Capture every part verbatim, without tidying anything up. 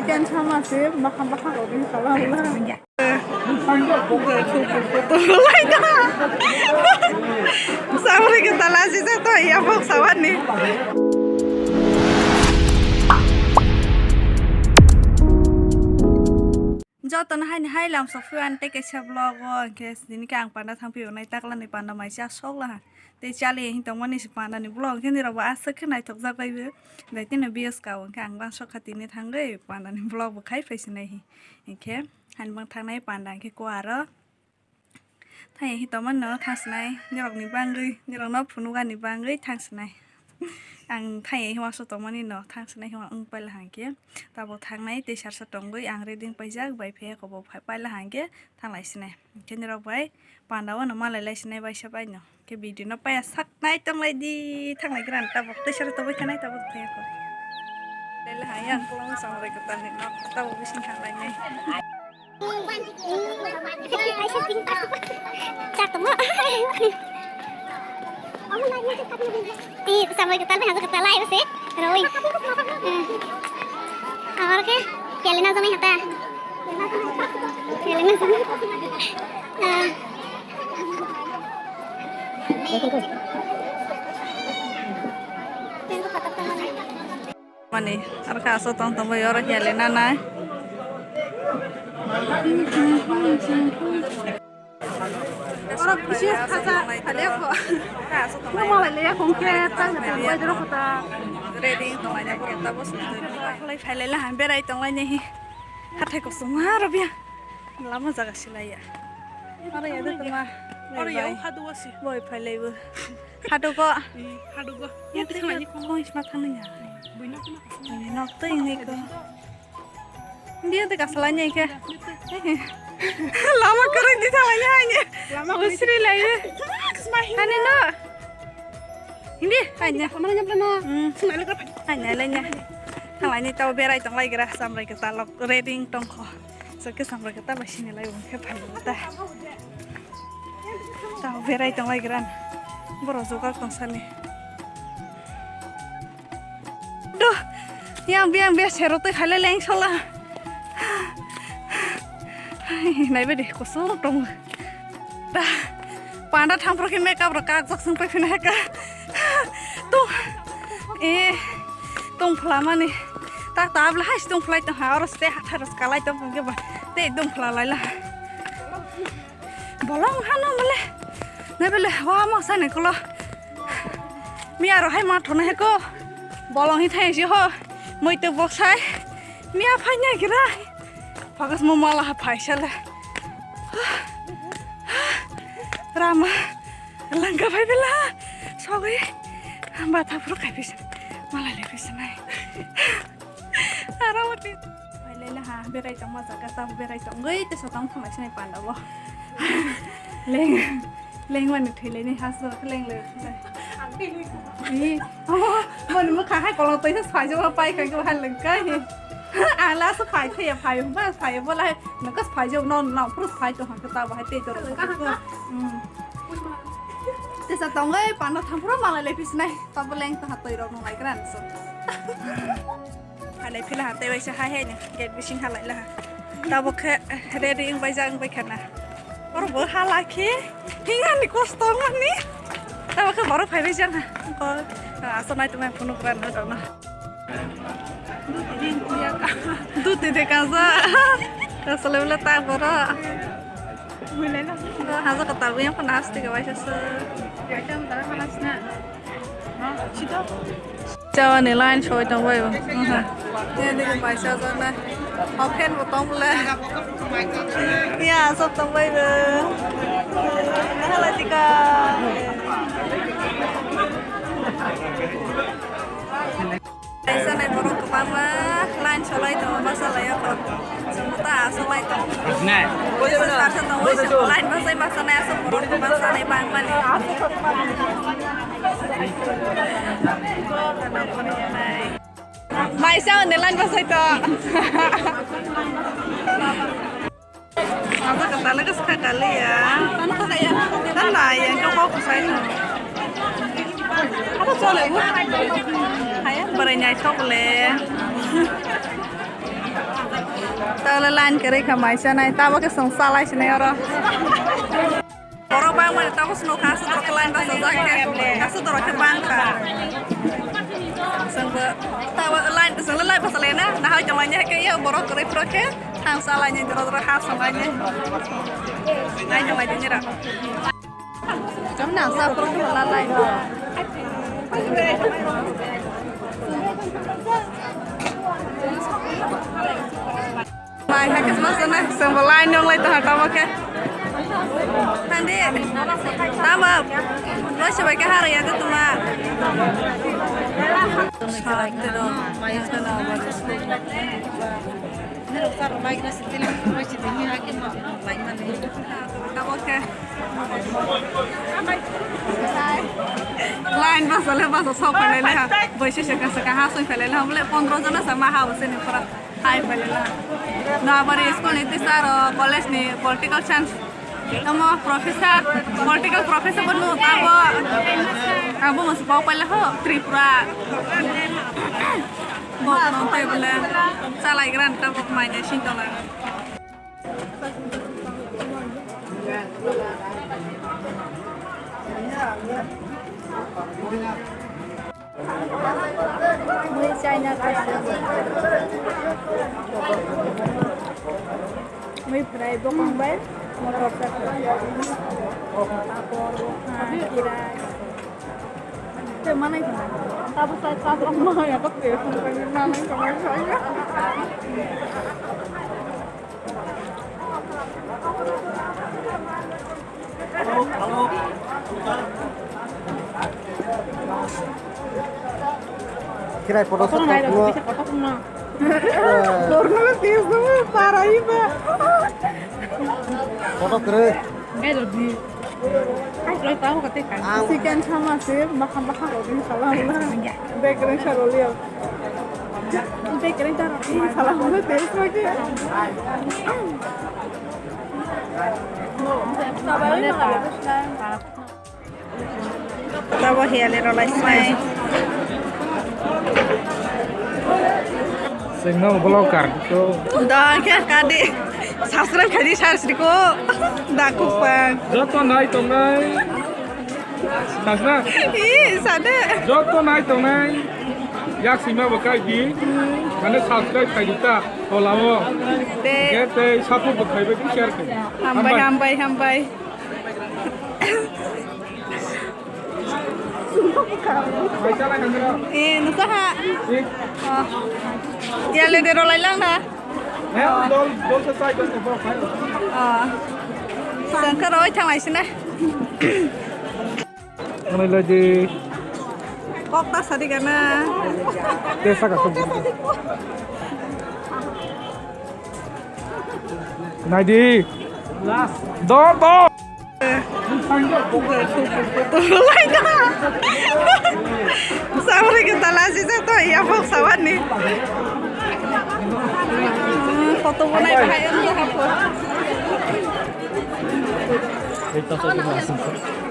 Ken sama se, makham makham rok ni kala wala. Samrui kwtal asijak to ya bok sawani. Jotono haini hai lam sokphi ani tei kaisa vlog o, hwnkhe tini khe ang panda thangphi onai, takla ni panda mai cha sok laha. Tei chali hwn tongmani se panda ni vlog, hwnkhe nirok bo aswk khe naithok jak bai bo. Bai tini views ka o, hwnkhe ang bang sok kha tini thangwi panda ni vlog bo khai phai sinai hi. Hwnkhe hani bang thangnai panda hwnkhe kua aro. Thai hi tongmani no thang sinai, nirok ni bangwi, nirok no phunukani bangwi thang sinai. Ang thai hi wansuk tongmani no thang sinai hi wng paila hwnkhe. Tabuk thangnai tei sarsa tongwi ang ready wng paijak, bai phai khe bo phai paila hwnkhe thanglai sinai. Hwnkhe nirok bai panda o no malai lai sinai bai sa bai no. Khe video no paya sak nai tong lai di, thang lai gran tabuk tei sara toboi khanai tabuk thai ko. Lele ha yang pulang samrui kwtal ni nok tabuk bising thang lai nai. Chak tong ma. Ti samrui kwtal bai ha kwtal lai se. Roi. Amar ke kelina jani hata. Kelina jani. Ah. Mani, aro kha aswk tong tong bai oro hiya le nanai. Oro bisi khacha phale ko. Aswk tong bai. Malai le ya kong ke ta ta bai dro kota. Ready tong lai ya, borok ta bos. Lai phai lai la, berai tong lai ni. Hathai kosong ma aro biya. Lama jaga silai ya. Aro ya de tongma. Aro ya hadu wasi. Boi phai lai bo. Hadu ko. Hadu ko. Ya te khamani ko. Ko isma thang ya. Buina ko. Nok to ini ko. Dia te kasala ni ke. Lama kering di thang ya ni. Lama usri lai. Ani no. Hindi, hanya. Kamar nyampe na. Hmm. Sini lagi. Hanya lainnya. Thang lai ni tau berai tong lai gra samrui kwtal lok ready tong kho. So khe samrui kwtal bai sini lai wng khe phai ta. Tau berai tong lai gra. Boro joga tong sani. Duh, yang biang biang sero tei khaile leng sola. Naibe de kosong tong. Da, panda thampro khe makeup rok kak jak sung pai phina ka. Tong, eh, tong phla mani. Tak tabla hai tong phlai tong ha, oro ste hathai ros kalai tong khe ba. Tei tong phla lai la. Bolong hano male. Naibe le, wa mo sani kolo. Miya ro hai ma thona he ko. Bolong hi thai si ho. Moi to bok sai. Miya phai nya gira. Pagas mo mala ha phai sala. Rama. Langka phai bela. Sogwi. Batha phuru khai pisa. Mala le pisa nai. Ara wati. Phai le ha berai tong ma jaga ta berai tong goi te sotang thamai sinai panda bo. Leng. Lengmani thwilaini haso leng le. Ih, oh, mani mukha hai kolong twi phaijo pai khai ko hai lengkai. Ala so phai thaya phai ba phai bo lai nangkas phaijo no no phuru phai to hangka ta ba hai tei to. Hmm. Tesa tongai panda thampura malai le pisnai. Tabo leng ta hatoi rok no lai kran so. Halai phila ha tei waisa hai hai ni gate bising halai laha. Tabuk khe ready wng bai jak wng bai khana. Oro bo hala khe hinga ni kosto wng ani. Tabuk khe borok phai bai jak na. Ko asa nai tumai phunuk ran na dona. Duti de kaza. Kasale bela ta borok. Haja katal yang panas tiga waisa se. Chawani line soi tong bai bo. Aha. Ni ni bai sa jana. Open bo tong le. Ya, sab tong bai bo. Nahala jika. Kaisa nai borok kwbangma line solai tongo, bachalaio kho. Chwngno ta solai tongo. Nai. Kaisa sarsa tongo, kaisa line bachai bachanai, aswk borok kwbang sanai bangmani. Maisa hwnwi line bachai to. Asa katale ka sakali ya. Tan la ya ka kok sai to. Apa chole bu? Barai nyai thok le. Line kwrwi kha mai chanai, tabo khe chwng chalai sinai oro. Borok bangmani tabo swngo kha, aswk borok khe line bachajak khe, aswk borok khe bang kha. Chwngbo tabo line, chwngno line bachalaina, nahai tonglaini hai khe, borok kwrwi phuru khe thang chalaini, doro doro ha songlaini. Nai tonglaini nira. Chwng nang sa phuru khe lalai. Mai hakhe sma sene, sengbo line nong lai tongha tamo khe. Thandi, tamo, roi se bai khe haraya khe tuma. Tamo khe. Line basa le basa sok phalai le ha. Boise se kasa kaha soi phalai le ha. Bole pondro jona sa ma ha bose ni pura. Hai phalai le ha. Noabari school ni teacher o college ni political science. Tamo professor, political professor bo nu tabo. Abo mas pau phalai ho Tripura. Bo no te bole. Chalai gran tabo mai ne sin tong la. Mui China kaisa. Mui fry bokong bai motor chakha. Papor, bokha, kirai. Tei manai khna. Tabuk sai tabuk ma ya ko te. Manai khna. Kirai photo Kotor shoot nai rok, kok bisa kotor ma. Borno tes dulu, parah iba. Photo kere. Gai rodi. Hai, roi tahu kate kan. Ang Chicken sama sih, makan makan rodi salam. Ya. Background saroli ya. Background saroli salam, tes lagi. Sabar, sabar. Tabo hiya le rwlai sinai. Singno vlogger to. Da khe kadi. Subscribe khaidi sar sriko. Da kupang. Joto nai tongnai. Sajna. Ih, sade. Joto nai tongnai. Yak sima bo kai di. Mane subscribe khaidi ta. Tolao. De. Ge tei support bo khaibai di share khai. Hambai, hambai, hambai. Eh, nusa ha. Oh. Ya le de rwlai lang na. Oh. Sengkar oi thang lai sina. Ano lagi. Kok ta sadi kana. Tesa ka. Naidi. Dor, dor. Samri kita lasi sa to ya pok sawani. Foto bunai bahai ang hapo.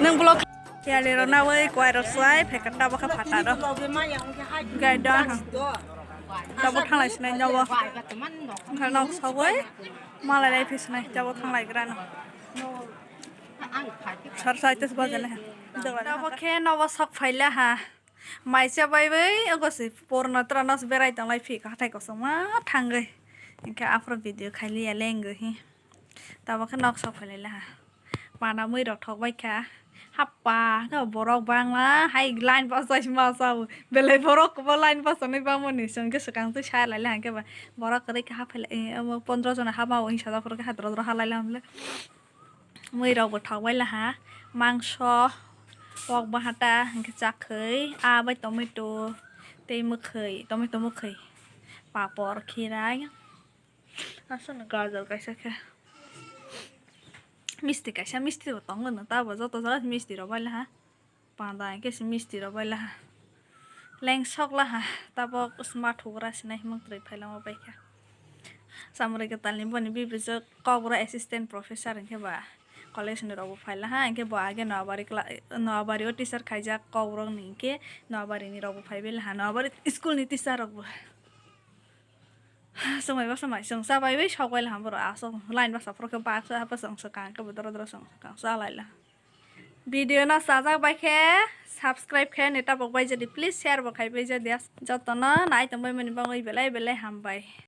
Nang blog. Yali rona wai kwai rok swai phai ka tabo kha phataro. Gai don ha. Tabo thanglai sinai nobo. Kha nok sawai. Malai lai phi sinai tabo thanglai grano. Sar sai tes bajale ha. Tabo khe nobo sok phaila ha. Maisa bai bai ogo se porno trano berai tonglai phi ka hathai kosong ma thangwi. Engkhe aphro video khaili ya lengwi hi. Tabo khe nok sok phailai laha. Mana mui rok thok bai kha. Happa, khe borok bangla hai line bachai ma chao. Belai borok bo line bachanai bangmani chwng khe swkang twi sa lai laha khe ba. Borok kwrwi khe haphailai, eh, omo pondro jona hama o hinsa japhuru khe hadro dro halai laha bole. Mui rok bo thok bai laha. Mangso, pok bahata, hinkhe chakhwi, aa bai tomato, tei mwkhwi, tomato mwkhwi, papor, khirai. Aswkno gajor kaisa khe. Misti kaisa, misti bo tongo no, tabo joto jaga misti rok bai laha. Panda hinkhe se misti rok bai laha. Lengsok laha, tabok sma thugra sinai himung twrwi phailama bai kha. Samrwi kwtalni boni bibijwk Kokborok assistant professor hinkhe ba college ni rok bo phai laha, hinkhe bo age Noabari cla-, Noabari o teacher khaijak Kokborok ni hinkhe Noabari ni rok bo phai bai laha, Noabari school ni teacher rok bo. Chwngbai bwsa mai chwng cha bai wi sok bai la ham borok aswk line bwsa phoro khe baksa hapsa chwng swkang khe bo doro doro chwng swkang cha lai la. Video no chajak bai khe subscribe khe ni tabok bai jadi, please share bo khai bai jadi, jotono nai tong bai mani bagwi belai belai hambai.